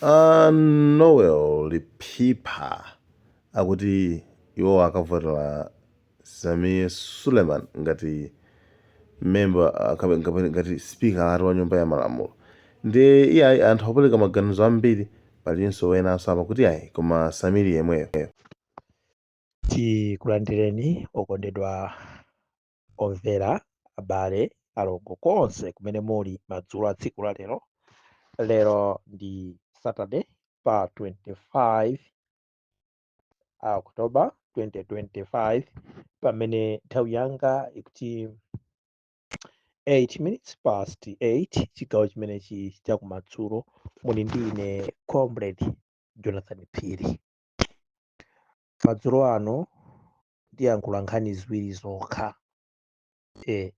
Noel Lipipa akuti iwo akavotera Sameer Suleman ngati member, ngati speaker wa nyumba ya malamulo. Ndi iyayi, anthu akupereka maganizo ambiri. Palinso wenanso amakuti ayi, koma Sameer yemweyo. Tikulandireni okondedwa omvera, abale, alongo, konse kumene muli madzulo a tsiku la lero. Lero ndi Saturday pa 25 October 2025, pamene nthawi yanga ikuti 8 minutes past 8, chigawo chimenechi chakumadzulo. Muli ndi ine Comrade Jonathan Phiri. Madzulo ano ndiyankhula nkhani ziwiri zokha.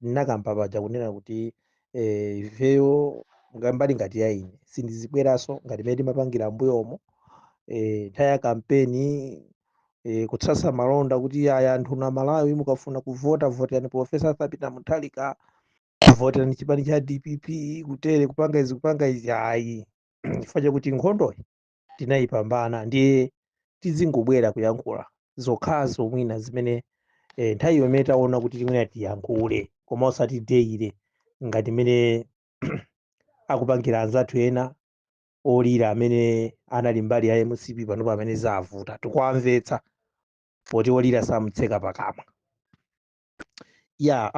Ndinakamba paja kunena kuti ifeyo ngambali ngati ya ine sindizibweranso ngati mmene timapangira mbuyomo, nthawi ya kampeni, kutsatsa malonda kuti aya anthu na Malawi, mukafuna kuvota, voterani Professor Arthur Peter Mutharika, voterani chipani cha DPP, kutere, kupanga izi, kupanga izi. Ayi, chifukwa chakuti nkhondoyi tinayipambana, ndiye tizingobwera kuyankhula zokhazo mwina zimene nthawi yomwe taona kuti timwena tiyankhule, koma osati daily ngati mmene akupangira anzathu ena olira amene anali mbali ya MCP. Panopo amene zavuta tikuwamvetsa, poti olira samutseka pakamwa ya.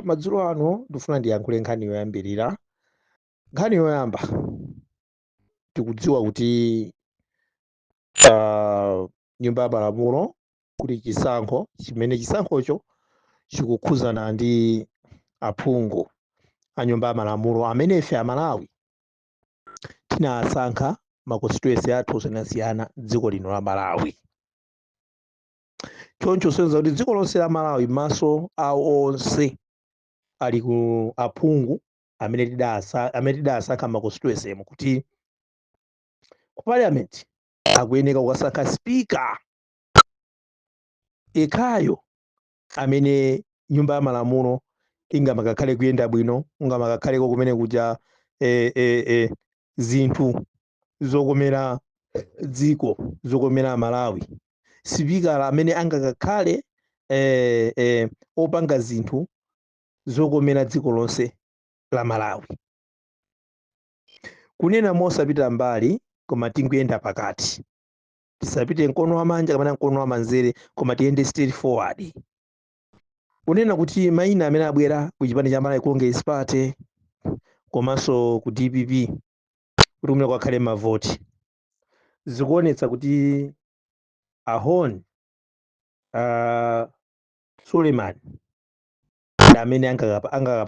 Madzulo ano ndifuna ndiyankhule nkhani yoyambirira. Nkhani yoyamba, tikudziwa kuti nyumba ya malamulo kuli chisankho chimene chisankhocho chikukhuzana ndi aphungu a nyumba ya malamulo amene ife Amalawi tinasankha ma constituency athu osiyanasiyana dziko lino la Malawi. Choncho senza kuti dziko lonse la Malawi maso awo onse ali ku aphungu amene tidasankha ma constituency emo kuti ku parliament akuyeneka kukasankha speaker ekhayo amene nyumba ya malamulo ingamakakhale kuyenda bwino, ungamakakhaleko kumene kuja zinthu zokomera dziko, zokomera Malawi, sipikala amene angakakhale opanga zinthu zokomera dziko lonse la Malawi. Kunena mosapita mbali, koma tinguyenda pakati, tisapite mkono wamanja kapena mkono wamanzere, koma tiyende straight forward, kunena kuti mayina amene abwera ku chipani cha Malawi Congress Party komanso ku DPP kuti kumene kwakhale mavoti, zikuonetsa kuti a Hon Suleiman ndi amene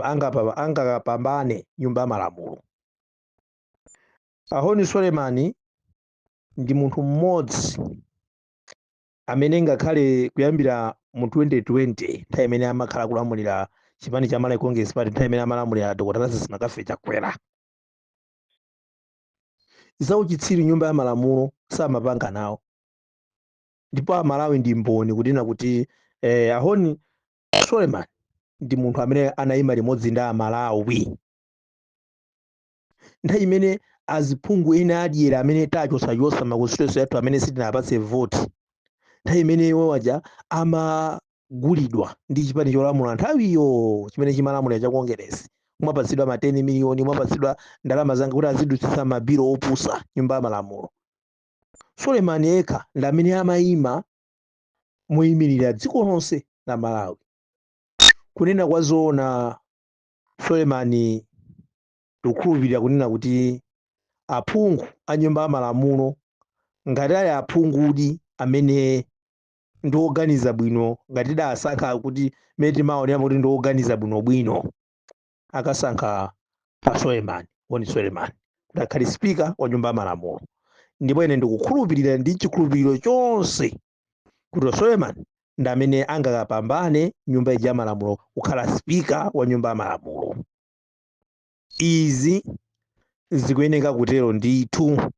angakapambane nyumba ya malamulo. A Hon Suleiman ndi munthu mmodzi amene ngakhale kuyambira mu 2020, nthawi imene amakhala kulamulira chipani cha Malawi Congress Party, nthawi imene amalamulira Dr. Lazarus McCarthy Chakwera, zauchitsiru nyumba ya malamulo samapanga nawo. Ndipo Amalawi ndi mboni kunena kuti a Hon Suleiman ndi munthu amene anayima limodzi ndi Amalawi nthawi imene aziphungu ena adyera amene tachosachosa ma constituency athu amene sitinapatse vote, nthawi imene iwo waja amagulidwa ndi chipani cholamula nthawiyo chimene chimalamulira cha Congress, mwapatsidwa ma 10 miliyoni, mwapatsidwa ndalama zanga kuti azidutsitsa mabilo opusa nyumba ya malamulo. Suleiman yekha ndi amene amayima moyimirira dziko lonse la Malawi. Kunena kwa zoona, Suleiman tikukhulupirira kunena kuti aphungu a nyumba ya malamulo, ngati ali aphungudi amene ndi oganiza bwino, ngati tidasankha kuti mmene timaonera kuti ndi oganiza bwinobwino, akasankha a Suleiman, Hon Suleiman, kuti akhale speaker wa nyumba ya malamulo. Ndipo ine ndikukhulupirira ndi chikhulupiriro chonse kuti Suleiman ndi amene angakapambane nyumba ija ya malamulo kukhala speaker wa nyumba ya malamulo. Izi zikuyeneka kutero ndithu,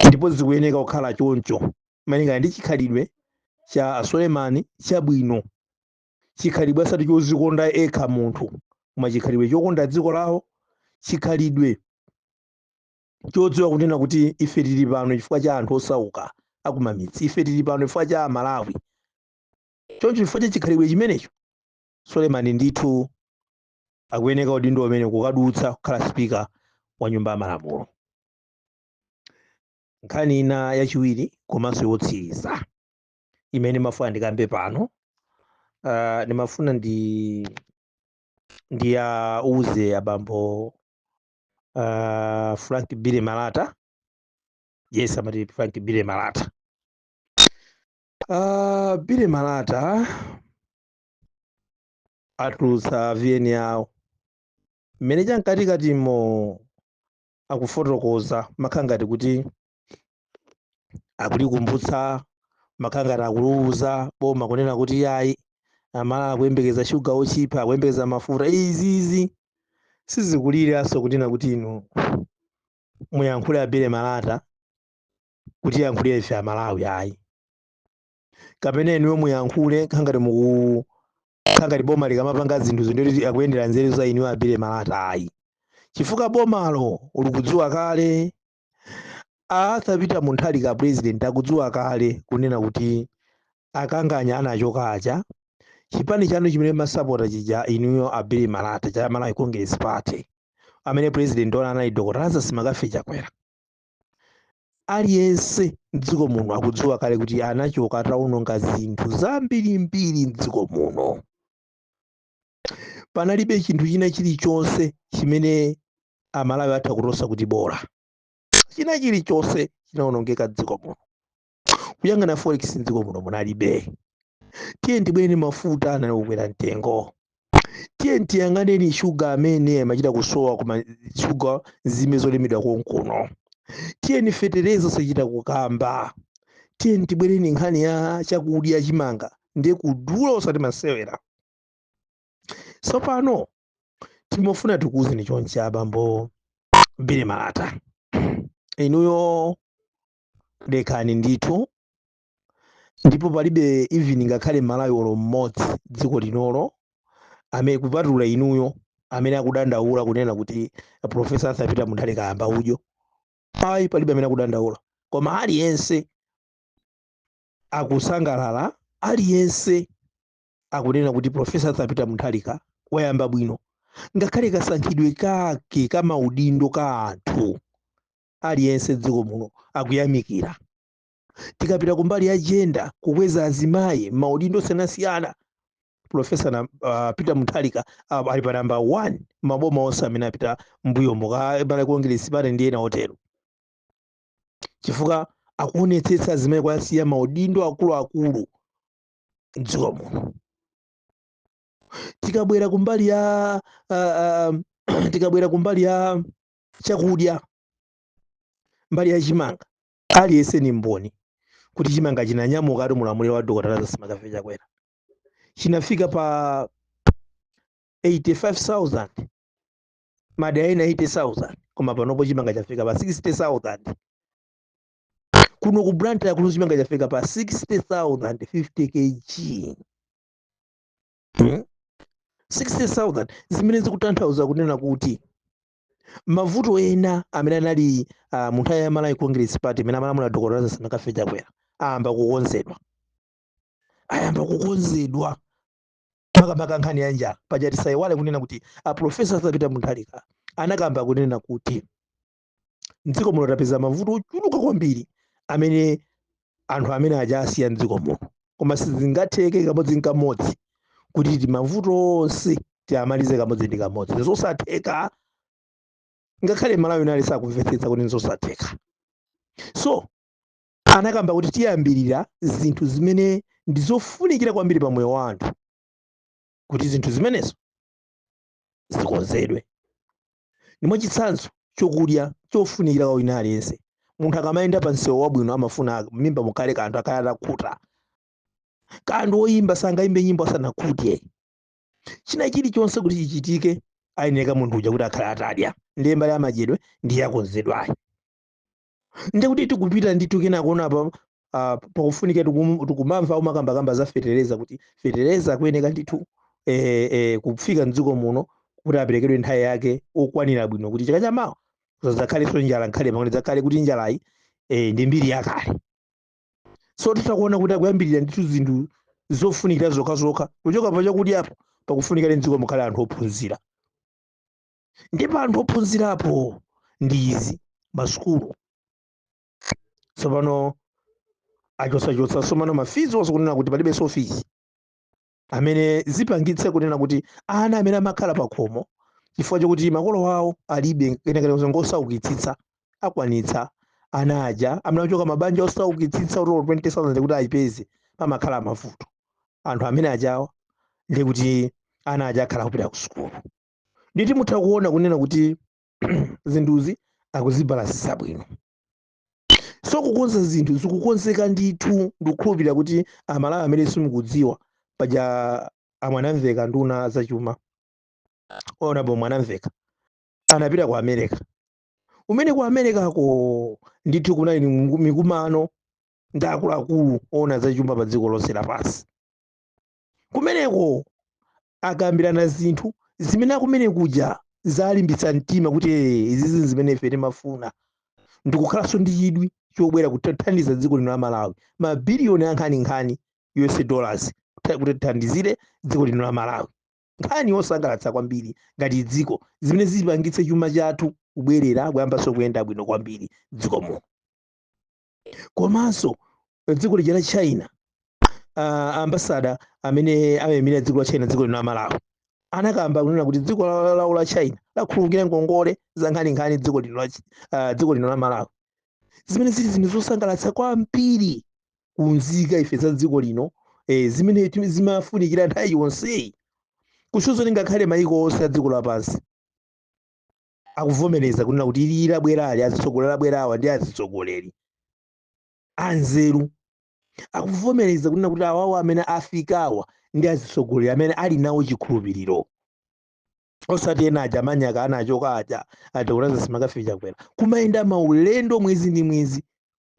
ndipo zikuyeneka kukhala choncho malingana ndi chikhalidwe cha Suleiman chabwino, chikhalidwe asati chozikonda ekha munthu, koma chikhalidwe chokonda dziko lawo, chikhalidwe Chodziwa kunena kuti ife tili pano chifukwa cha anthu osauka akumamidzi, ife tili pano chifukwa cha Amalawi. Choncho chifukwa cha chikhalidwe chimenecho, Suleiman ndithu akuyeneka udindo umene kukadutsa kukhala spika wa Nyumba ya Malamulo. Nkhani ina yachiwiri komanso yotsiriza imene mafuna ndikambe pano, ndimafuna ndiyauze abambo Frank Billy Malata. Yes, amati Frank Billy Malata. Billy Malata atulutsa VN yawo mmene chamkatikatimo akufotokoza, makhala ngati kuti akulikumbutsa, makhala ngati akuluuza boma kunena kuti yayi, Amalawi akuyembekeza shuga ochipa, akuyembekeza mafuta. Izizi sizikuliranso kunena kuti inu muyankhule a Billy Malata kuti yankhulire ife Amalawi, ayi, kapena inuyo muyankhule khangati muku khangati boma likamapanga zinthu zindoti akuyendera nzeru za inuyo a Billy Malata, ayi, chifukwa bomalo ulikudziwa kale. Arthur Peter Mutharika president akudziwa kale kunena kuti akanganya anachoka aja, chipani chanu chimene masapota chija inuyo a Billy Malata cha Malawi Congress Party, amene president ona anali Dr. Lazarus McCarthy Chakwera, aliyense mdziko muno akudziwa kale kuti anachoka atawononga zinthu zambirimbiri mdziko muno. Panalibe chinthu china chilichonse chimene Amalawi atha kutosa kuti bola, china chilichonse chinawonongeka mdziko muno. Kuyang'ana forex mdziko muno munalibe. Tiye tibwereni, mafuta anali kukwera mtengo. Tiye tiyang'aneni shuga amene amachita kusowa, koma shuga zime zolimidwa konkuno. Tiyeni fetereza osachita kukamba. Tiyeni tibwereni nkhani ya chakudya, chimanga ndiye kudula osati masewera. Tsopano timofuna tikuwuzeni chonchi, abambo Billy Malata, inuyo lekani ndithu, ndipo palibe even ngakhale Malawi olo mmodzi dziko linolo amene kupatula inuyo amene akudandaula kunena kuti Professor Arthur Peter Mutharika ayamba udyo, ayi, palibe amene akudandaula, koma aliyense akusangalala, aliyense akunena kuti Professor Arthur Peter Mutharika wayamba bwino. Ngakhale kasankhidwe kake kamaudindo ka anthu, aliyense dziko muno akuyamikira. Tikapita kumbali ya gender, kukweza azimayi maudindo osiyanasiyana, Professor Peter Mutharika ali pa namba 1 maboma onse amene apita mbuyo Malawi Congress Party ndi ena otero, chifukwa akuonetsetsa azimayi kwasiya maudindo akuluakulu mdziko muno. Tikabwera kumbali ya chakudya, mbali ya chimanga, aliyense ni mboni kuti chimanga chinanyamuka ati mulamuliro wa Dr. Lazarus McCarthy Chakwera chinafika pa 85,000, madera ena 80,000, koma panopo chimanga chafika pa 60,000. Kuno ku Blantyre kuno chimanga chafika pa 60,000 50 kg. 60,000, zimene zikutanthauza kunena kuti mavuto ena amene anali mu nthawi ya Malawi Congress Party imene amalamula Dr. Lazarus McCarthy Chakwera ayamba kukonzedwa, ayamba kukonzedwa, makamaka nkhani ya njala. Paja tisayiwale kunena kuti a Professor Arthur Peter Mutharika anakamba kunena kuti mdziko muno tapeza mavuto ochuluka kwambiri amene anthu amene aja asiya mdziko muno, koma sizingatheke kamodzi nkamodzi kuti ti mavuto onse tiyamalize kamodzi ndi kamodzi, nzosatheka. Ngakhale Malawi nali sakumvetsetsa kuti nzosatheka. So anakamba kuti tiyambirira zinthu zimene ndizofunikira kwambiri pa moyo wa anthu kuti zinthu zimenezo zikonzedwe. Ndi mwachitsanzo chokudya chofunikira kwa wina aliyense. Munthu akamayenda pa msewu wabwino amafuna mimba mukhale kanthu, akhale atakhuta. Kanthu woyimba sangayimbe nyimbo asanakhute. China chilichonse kuti chichitike ayeneka munthu uja kuti akhale atadya. Ndiye mbali ya madyedwe ndiye yakonzedwayi. Ndiye kuti tikupita ndithu kenako pa pakufunika tikumamva umakambakamba za fetereza, kuti fetereza akuyeneka ndithu kufika mdziko muno kuti aperekedwe nthawi yake okwanira bwino kuti chaka chamawa. Kusadzakhalenso njala nkhale pang'ono, zakhale kuti njalayi ndi mbiri yakale. So titakuona kuti akuyambirira ndithu zinthu zofunikira zokhazokha, kuchoka pa chakudyapo pakufunika mdziko mukhale anthu ophunzira. Ndipo anthu ophunzirapo ndi izi masukulu tsopano achosachotsa tsopano ma fees onse, kunena kuti palibenso fees, amene zipangitse kunena kuti ana amene amakhala pa khomo chifukwa chokuti makolo awo alibe kenakene, ngosaukitsitsa, akwanitsa ana aja amene achoka mabanja osaukitsitsa kuti 20,000 kuti ayipeze pamakhala mavuto. Anthu amene ajawa ndi kuti ana aja akhala kupita ku sukulu. Nditi mutha kuona kunena kuti zinthuzi akuzibalansisa bwino. So kukonza zinthu zikukonzeka ndithu. Ndikukhulupirira kuti Amalawi amene simukudziwa, paja amwanamveka, nduna zachuma, Honorable Mwanamveka, anapita ku America. Umene ku Americako ndithu kunali mikumano ndi akuluakulu oona zachuma pa dziko lonse lapansi. Kumeneko akambirana zinthu zimene akumene kuja zalimbitsa mtima kuti izizi zimene ife timafuna, ndikukhalanso ndi chidwi chobwera kuthandiza dziko lino la Malawi, mabiliyoni ankhaninkhani US dollars kuti tithandizire dziko lino la Malawi. Nkhani yosangalatsa kwambiri ngati dziko, zimene zipangitse chuma chathu kubwerera kuyambanso kuyenda bwino kwambiri dziko muno. Komanso dziko lija la China, ambassador amene amayimira dziko la China dziko lino la Malawi anakamba kunena kuti dziko lawo la China lakhululukira ngongole za nkhaninkhani dziko lino la Malawi, zimene zili zinthu zosangalatsa kwambiri kunzika ife za dziko lino, zimene zimafunikira nthawi yonseyi kushuza. Ngakhale mayiko onse a dziko lapansi akuvomereza kunena kuti ili labwerali, azitsogoleri abwerawa ndi azitsogoleri anzeru. Akuvomereza kunena kuti awawo amene afikawa ndi azitsogoleri amene ali nawo chikhulupiriro, osati ena aja amanyaka anachoka aja aja simakafika. Chakwera kumayenda maulendo mwezi ndi mwezi,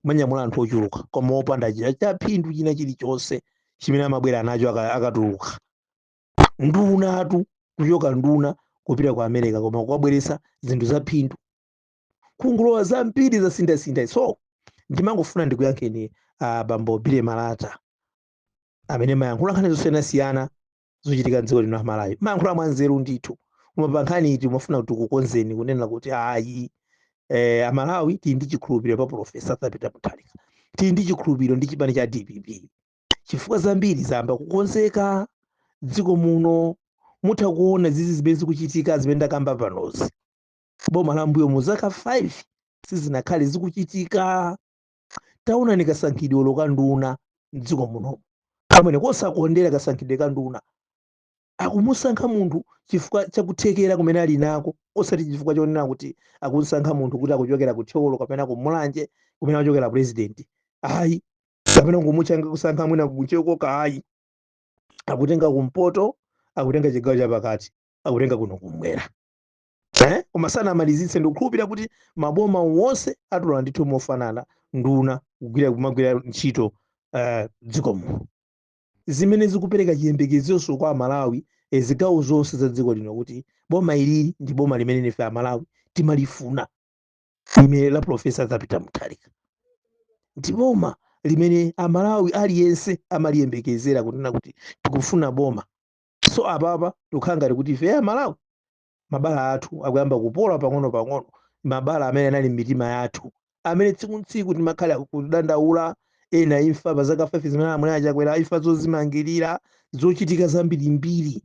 kumanyamula anthu ochuluka koma opanda china cha phindu china chilichonse chimene amabwera nacho akatuluka. Ndunatu, kuchoka nduna kupita ku America koma kukabweretsa zinthu za phindu, kungulowa zambiri zasinthasintha. So ndimangofuna ndikuyankheni bambo Billy Malata amene mayankhula nkhani zosiyanasiyana zochitika mdziko lino la Malawi, mayankhula mwanzeru ndithu, koma pa nkhani iti umafuna kuti tikukonzeni kunena kuti ayi, Amalawi tili ndi chikhulupiriro pa Professor Peter Mutharika, tili ndi chikhulupiriro ndi chipani cha DPP, chifukwa zambiri zayamba kukonzeka dziko muno. Mutha kuona zizi zimene zikuchitika zimene ndakamba panozi, boma la mbuyo mu zaka 5 sizinakhale zikuchitika. Taonani kasankhidwe ka nduna mdziko munomu, pamene kosakondera kasankhidwe ka nduna, akumusankha munthu chifukwa chakuthekera kumene ali nako, osati chifukwa chonena kuti akusankha munthu kuti akuchokera ku Thyolo kapena ku Mulanje kumene akuchokera president, ayi, kapena kumuchanga kusankha mwina kuchekoka, ayi. Akutenga kumpoto, akutenga chigawo chapakati, akutenga kuno kumwera, eh? Koma sanamalizitse. Ndikukhulupirira kuti maboma wonse atula ndithu mofanana nduna kugwira kumagwira ntchito dziko muno, zimene zikupereka chiyembekezonso kwa Amalawi, zigawo zonse za dziko lino, kuti boma ilili ndi boma limene ife Amalawi timalifuna, limene la Professor Peter Mutharika, ndi boma limene Amalawi aliyense amaliyembekezera kunena kuti tikufuna boma. So apapa tikukhala ngati kuti ife Amalawi mabala athu akuyamba kupola pang'ono pang'ono, mabala amene anali m'mitima yathu, amene tsiku ntsiku timakhala kudandaula, ena imfa pa zaka 5 zimene amene achakwera, imfa zozimangirira, zochitika zambirimbiri.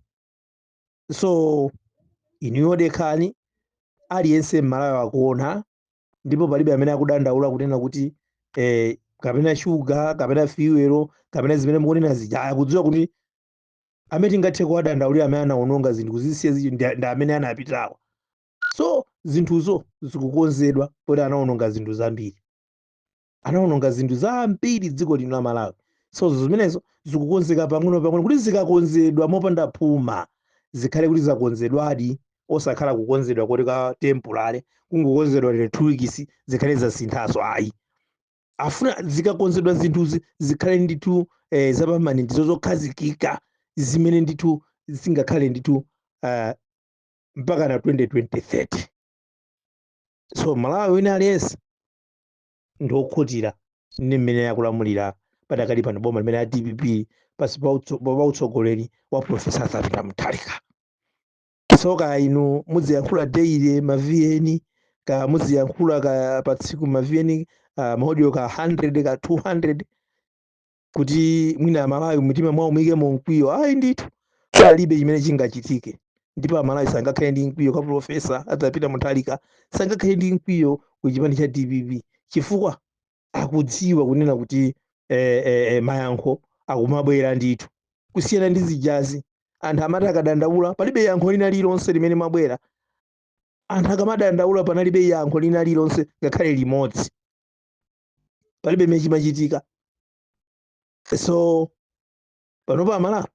So inuyo dekhani, aliyense Mmalawi akuona, ndipo palibe amene akudandaula kunena kuti kapena shuga kapena fuel kapena zimene mukunena zija. Akudziwa kuti amene tingathe kuwadandaulira amene anawononga zinthu kuzisiya zichi ndi amene anapitawa. So zinthuzo zikukonzedwa poti anawononga zinthu zambiri, anawononga zinthu zambiri dziko lino la Malawi. So zimenezo zikukonzeka pang'ono pang'ono kuti zikakonzedwa mopanda phuma zikhale kuti zakonzedwadi, osakhala kukonzedwa kuti ka temporary, kungokonzedwa lero 2 weeks zikhale zasinthaso, ayi. Afuna zikakonzedwa zinthuzi zikhale ndithu za permanent, zokhazikika, zimene ndithu zingakhale ndithu mpaka na 2020 30. So Malawi wina aliyense ndi wokhutira ndi mmene akulamulira padakali pano boma limene la DPP pasi pa utsogoleri wa Professor Arthur Peter Mutharika. So kaya inu muziyankhula daily ma VN, ka muziyankhula ka pa tsiku ma VN, ma audio ka 100 ka 200, kuti mwina Amalawi mmitima mwawo muyikemo mkwiyo, ayi ndithu, palibe chimene chingachitike. Ndipo Amalawi sangakhale ndi mkwiyo kwa Professor Arthur Peter Mutharika, sangakhale ndi mkwiyo ku chipani cha DPP, chifukwa akudziwa kunena kuti mayankho akumabwera ndithu, kusiyana ndi zijazi anthu amati akadandaula palibe yankho lina lililonse limene mabwera. Anthu akamadandaula panalibe yankho lina lililonse ngakhale limodzi, palibe chimene chimachitika. So panopa Amalawi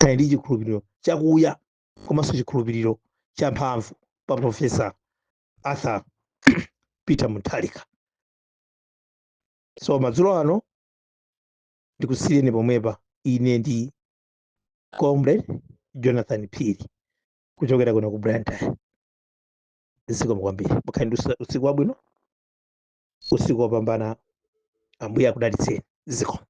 ali ndi chikhulupiriro chakuya komanso chikhulupiriro champhamvu pa Professor Arthur Peter Mutharika. So madzulo ano ndikusiyeni pomwepa. Ine ndi Comrade Jonathan Phiri kuchokera kuno ku Blantyre. Zikomo kwambiri, mukhale ndi usiku wabwino, usiku wopambana. Ambuye akudalitseni. Zikomo.